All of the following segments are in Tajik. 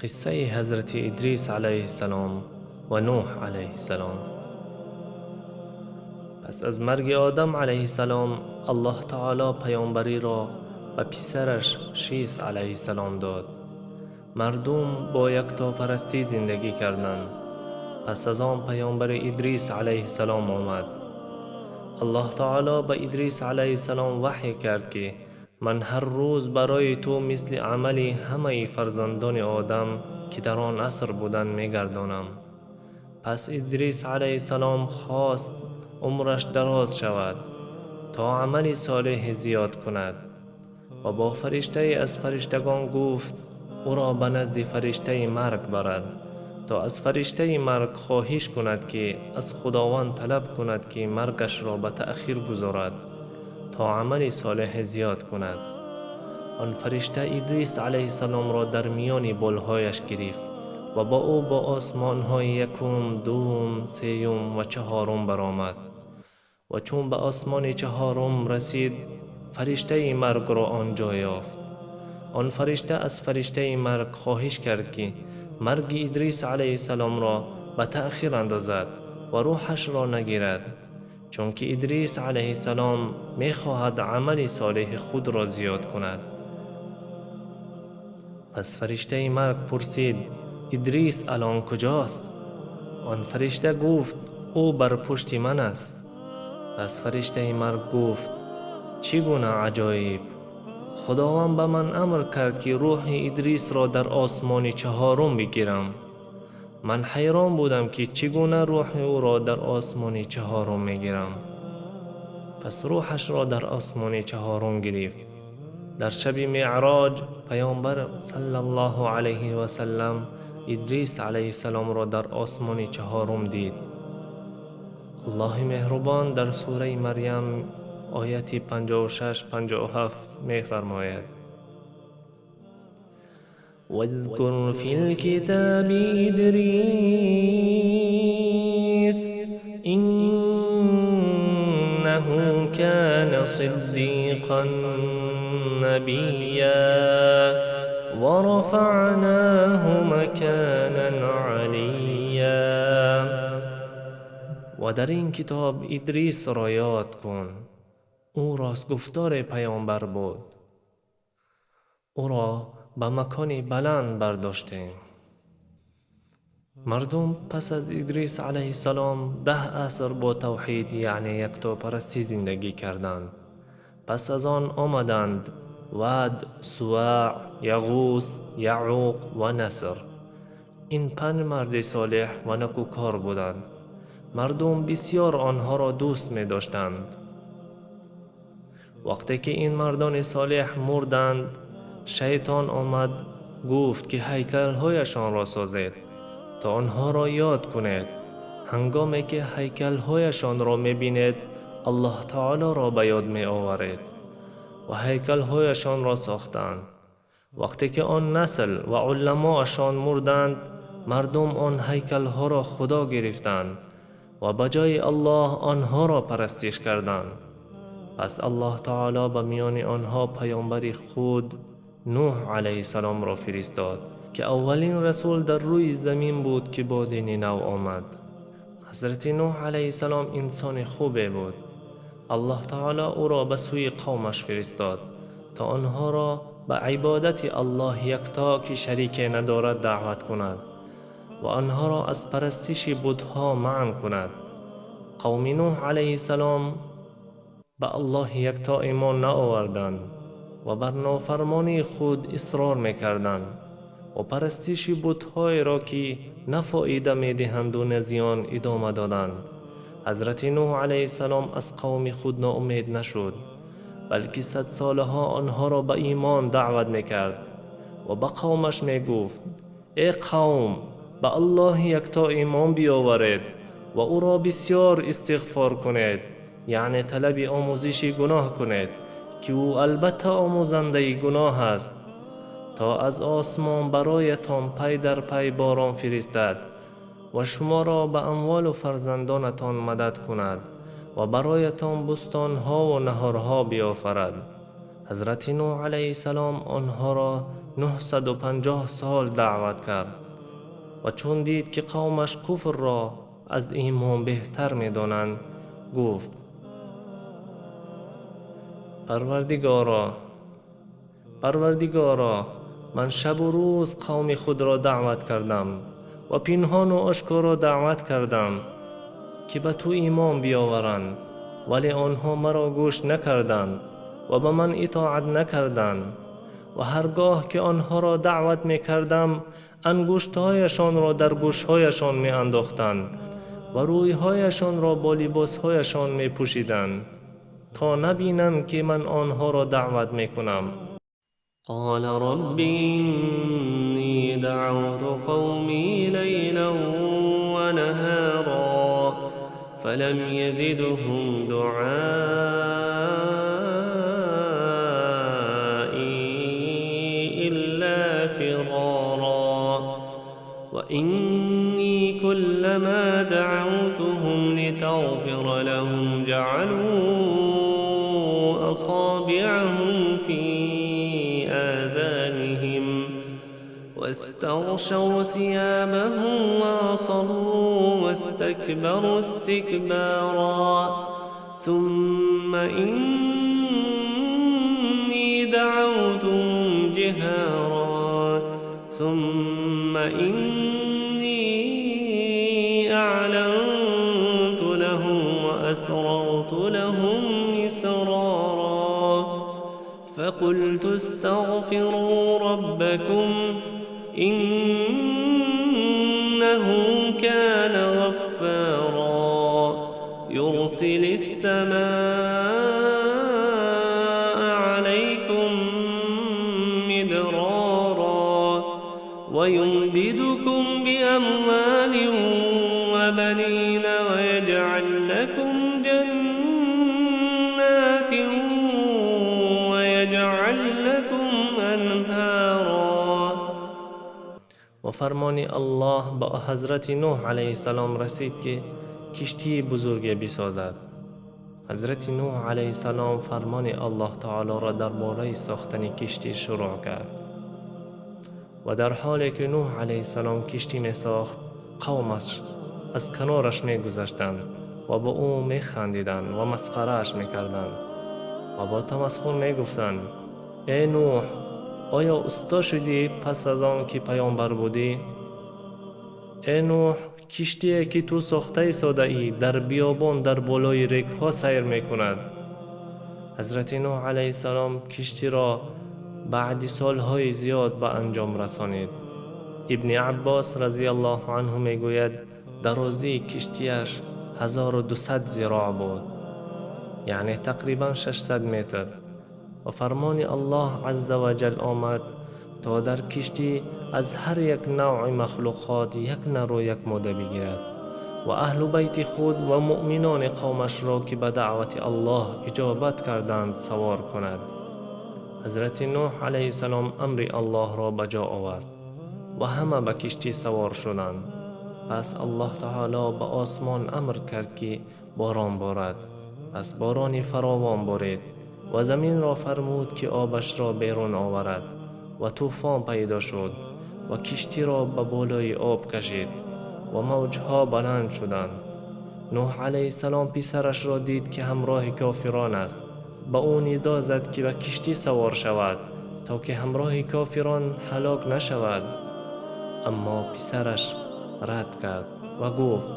Қиссаи ҳазрати Идрис алайҳиссалом ва Нӯҳ алайҳиссалом. Пас аз марги Одам алайҳиссалом, Аллоҳ таоло паёмбариро ба писараш Шис алайҳиссалом дод. Мардум бо яктопарастӣ зиндагӣ карданд. Пас аз он паёмбари Идрис алайҳиссалом омад. Аллоҳ таоло ба Идрис алайҳиссалом ваҳй кард, ки ман ҳар рӯз барои ту мисли амали ҳамаи фарзандони Одам, ки дар он аср буданд, мегардонам. Пас Идрис алайҳиссалом хост умраш дароз шавад, то амали солеҳе зиёд кунад, ва бо фариштае аз фариштагон гуфт ӯро ба назди фариштаи марг барад, то аз фариштаи марг хоҳиш кунад, ки аз Худованд талаб кунад, ки маргашро ба таъхир гузорад, то амали солеҳе зиёд кунад. Он фаришта Идрис алайҳиссаломро дар миёни болҳояш гирифт ва бо ӯ ба осмонҳои якум, дуввум, сеюм ва чаҳорум баромад. Ва чун ба осмони чаҳорум расид, фариштаи маргро он ҷо ёфт. Он фаришта аз фариштаи марг хоҳиш кард, ки марги Идрис алайҳиссаломро ба таъхир андозад ва рӯҳашро нагирад, чунки Идрис алайҳиссалом мехоҳад амали солеҳи худро зиёд кунад. Пас фариштаи марг пурсид: Идрис алон куҷост? Он фаришта гуфт: ӯ бар пушти ман аст. Пас фариштаи марг гуфт: чӣ гуна аҷоиб! Худованд ба ман амр кард, ки рӯҳи Идрисро дар осмони чаҳорум бигирам. Ман ҳайрон будам, ки чӣ гуна рӯҳи ӯро дар осмони чаҳорум мегирам. Пас рӯҳашро дар осмони чаҳорум гирифт. Дар шаби Меъроҷ паёмбар саллаллоҳу алайҳи васаллам Идрис алайҳиссаломро дар осмони чаҳорум дид. Аллоҳи меҳрубон дар сураи Марьям ояти 56-57 мефармояд: واذكر في الكتاب إدريس إنه كان صديقا نبيا ورفعناه مكانا عليا. Ва дар ин китоб Идрисро ёд кун, ӯ ростгуфтори паёмбар буд, ӯро ба макони баланд бардоштем. Мардум пас аз Идрис алайҳиссалом 10 аср бо тавҳид, яъне яктопарастӣ зиндагӣ карданд. Пас аз он омаданд Вад, Суваъ, Яғус, Яъуқ ва Наср. Ин 5 марди солеҳ ва некӯкор буданд. Мардум бисёр онҳоро дӯст медоштанд. Вақте ки ин мардони солеҳ мурданд, шайтон омад гуфт, ки ҳайкалҳояшонро созед, то онҳоро ёд кунед. Ҳангоме ки ҳайкалҳояшонро мебинед, Аллоҳ таолоро ба ёд меоваред. Ва ҳайкалҳояшонро сохтанд. Вақте ки он насл ва уламоашон мурданд, мардум он ҳайкалҳоро худо гирифтанд ва ба ҷои Аллоҳ онҳоро парастиш карданд. Пас Аллоҳ таоло ба миёни онҳо паёмбари худ Нӯҳ алайҳиссаломро фиристод, ки аввалин расул дар рӯи замин буд, ки бо дини нав омад. Ҳазрати Нӯҳ алайҳиссалом инсони хубе буд. Аллоҳ таоло ӯро ба сӯи қавмаш фиристод, то онҳоро ба ибодати Аллоҳ якто, ки шарике надорад, даъват кунад ва онҳоро аз парастиши бутҳо манъ кунад. Қавми Нӯҳ алайҳиссалом ба Аллоҳи якто имон наоварданд ва бар нофармонии худ исрор мекарданд ва парастиши бутҳоеро, ки на фоида медиҳанду на зиён, идома доданд. Ҳазрати Нӯҳ алайҳиссалом аз қавми худ ноумед нашуд, балки садсолаҳо онҳоро ба имон даъват мекард ва ба қавмаш мегуфт: э қавм, ба Аллоҳи якто имон биёваред ва ӯро бисёр истиғфор кунед, яъне талаби омӯзиши гуноҳ кунед, ки ӯ албатта омӯзандаи гуноҳ аст, то аз осмон бароятон пай дар пай борон фиристад ва шуморо ба амволу фарзандонатон мадад кунад ва бароятон бӯстонҳову наҳорҳо биёфарад. Ҳазрати Нӯҳ алайҳиссалом онҳоро 950 сол даъват кард ва чун дид, ки қавмаш куфрро аз имон беҳтар медонанд, гуфт: Парвардигоро, Парвардигоро, ман шабу рӯз қавми худро даъват кардам ва пинҳону ошкоро даъват кардам, ки ба ту имон биёваранд, вале онҳо маро гӯш накарданд ва ба ман итоат накарданд. Ва ҳаргоҳ ки онҳоро даъват мекардам, ангуштҳояшонро дар гӯшҳояшон меандохтанд ва рӯйҳояшонро бо либосҳояшон мепӯшиданд, то набинанд, ки ман онҳоро даъват мекунам. قال رب إني دعوت قومي ليلا ونهارا فلم يزدهم دعائي إلا فرارا وإني كلما دعوتهم لتغفر لهم جعلوا أصابعهم في آذانهم واستغشوا ثيابهم وأصروا واستكبروا استكبارا ثم إني دعوتهم جهارا ثم إني أعلنت لهم وأسررت لهم إسرارا فقلت استغفروا ربكم إنه كان غفارا يرسل السماء عليكم مدرارا ويمددكم بأموال وبنين ويجعل لكم جنات ويجعل لكم أنهارا. ва фармони Аллоҳ ба ҳазрати Нӯҳ алайҳиссалом расид, ки киштии бузурге бисозад. Ҳазрати Нӯҳ алайҳиссалом фармони Аллоҳ таолоро дар бораи сохтани киштӣ шурӯъ кард. Ва дар ҳоле ки Нӯҳ алайҳиссалом киштӣ месохт, қавмаш аз канораш мегузаштанд ва ба ӯ механдиданд ва масхарааш мекарданд ва бо тамасхур мегуфтанд: «Э Нӯҳ, оё усто шудӣ пас аз он ки паёмбар будӣ? Э Нӯҳ, киштие ки ту сохта истодаӣ, дар биёбон дар болои регҳо сайр мекунад». Ҳазрати Нӯҳ алайҳиссалом киштиро баъди солҳои зиёд ба анҷом расонид. Ибни Аббос разияллоҳу анҳу мегӯяд, дарозии киштиаш 1200 зироъ буд, яъне тақрибан 600 метр. Ва фармони Аллоҳ азза ва ҷал омад, то дар киштӣ аз ҳар як навъи махлуқот як нару як мода бигирад ва аҳлу байти худ ва муъминони қавмашро, ки ба даъвати Аллоҳ иҷобат карданд, савор кунад. Ҳазрати Нӯҳ алайҳиссалом амри Аллоҳро ба ҷо овард ва ҳама ба киштӣ савор шуданд. Пас Аллоҳ таоло ба осмон амр кард, ки борон борад. Пас борони фаровон борид ва заминро фармуд, ки обашро берун оварад, ва тӯфон пайдо шуд ва киштиро ба болои об кашид ва мавҷҳо баланд шуданд. Нӯҳ алайҳиссалом писарашро дид, ки ҳамроҳи кофирон аст. Ба ӯ нидо зад, ки ба киштӣ савор шавад, то ки ҳамроҳи кофирон ҳалок нашавад. Аммо писараш рад кард ва гуфт: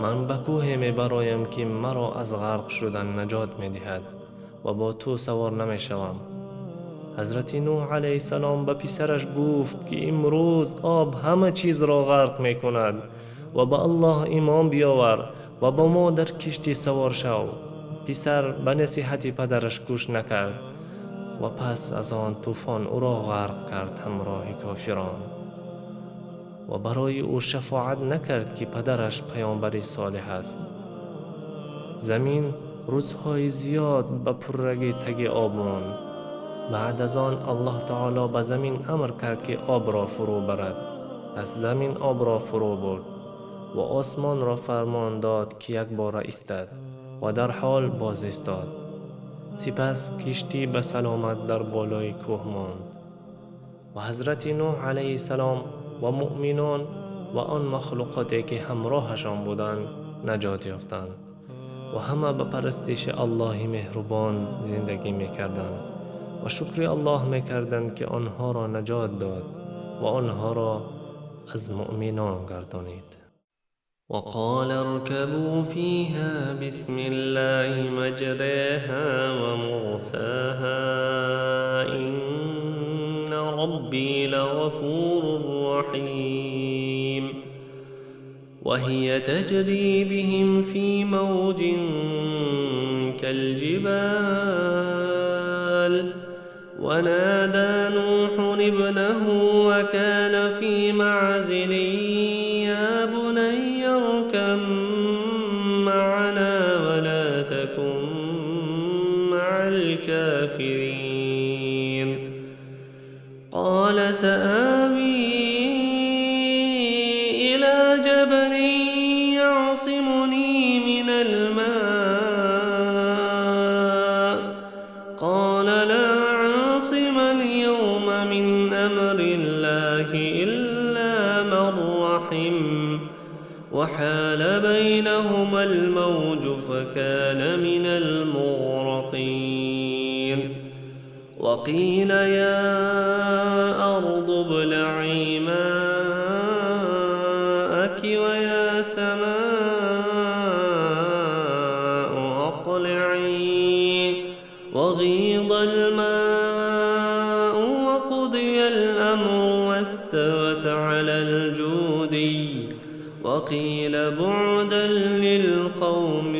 «Ман ба кӯҳе мебароям, ки маро аз ғарқ шудан наҷот медиҳад, ва бо ту савор намешавам». Ҳазрати Нӯҳ алайҳиссалом ба писараш гуфт, ки имрӯз об ҳама чизро ғарқ мекунад ва ба Аллоҳ имон биёвар ва бо мо дар киштӣ савор шав. Писар ба насиҳати падараш гӯш накард ва пас аз он тӯфон ӯро ғарқ кард ҳамроҳи кофирон ва барои ӯ шафоат накард, ки падараш паёмбари солеҳ аст. Замин рӯзҳои зиёд ба пуррагӣ таги об монд. Баъд аз он Аллоҳ таоло ба замин амр кард, ки обро фурӯ барад. Пас замин обро фурӯ бурд ва осмонро фармон дод, ки якбора истад, ва дар ҳол боз истод. Сипас киштӣ ба саломат дар болои кӯҳ монд. Ва ҳазрати Нӯҳ алайҳиссалом ва муъминон ва он махлуқоте ки ҳамроҳашон буданд наҷот ёфтанд ва ҳама ба парастиши Аллоҳи меҳрубон зиндагӣ мекарданд ва шукри Аллоҳ мекарданд, ки онҳоро наҷот дод ва онҳоро аз муъминон гардонид. وقال اركبوا فيها بسم الله مجريها ومرساها إن ربي لغفور رحيم. وهي تجري بهم في موج كالجبال. ونادى نوح ابنه وكان في معزل يا بني اركب معنا ولا تكن مع الكافرين. قال سآوي إلى جبل يعصمني من الماء. قال لا عاصم اليوم من أمر الله إلا من رحم. وحال بينهما الموج فكان من المغرقين. وقيل يا أرض ابلعي ماءك ويا سماء أقلعي. وغيض الماء وقضي الأمر واستوت على الجودي. وقيل بعدا للقوم